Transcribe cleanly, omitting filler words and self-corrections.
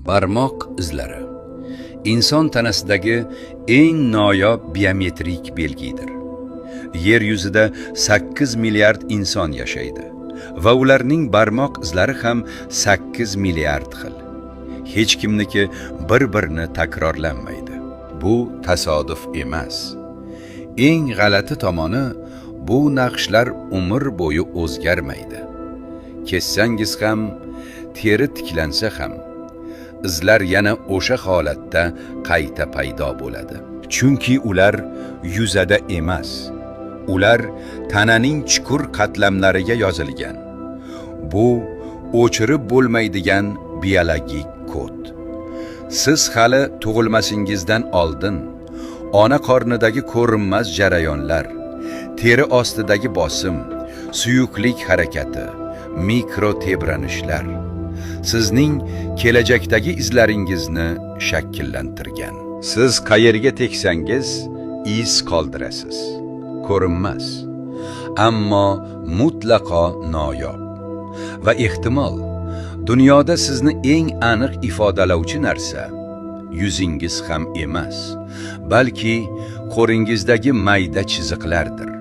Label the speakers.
Speaker 1: Barmoq izlari inson tanasidagi eng noyob biometrik belgidir. Yer yuzida 8 milliard inson yashaydi va ularning barmoq izlari ham 8 milliard xil. Hech kimniki bir-birini takrorlanmaydi. Bu tasodif emas. Eng g'alati tomoni, bu naqshlar umr bo'yi o'zgarmaydi. Kessangiz ham, teri tiklansa ham, izlar yana o'sha holatda qayta paydo bo'ladi. Chunki ular yuzada emas, ular tananing chuqur qatlamlariga yozilgan. Bu o'chirib bo'lmaydigan biologik kod. Siz hali tug'ilmasingizdan oldin ona qornidagi ko'rinmas jarayonlar, teri ostidagi bosim, suyuqlik harakati, mikrotebranishlar sizning kelajakdagi izlaringizni shakllantirgan. Siz qayerga tegsangiz, iz qoldirasiz. Ko'rinmas, ammo mutlaqo noyob. Va ehtimol, dunyoda sizni eng aniq ifodalovchi narsa yuzingiz ham emas, balki qo'lingizdagi mayda chiziqlardir.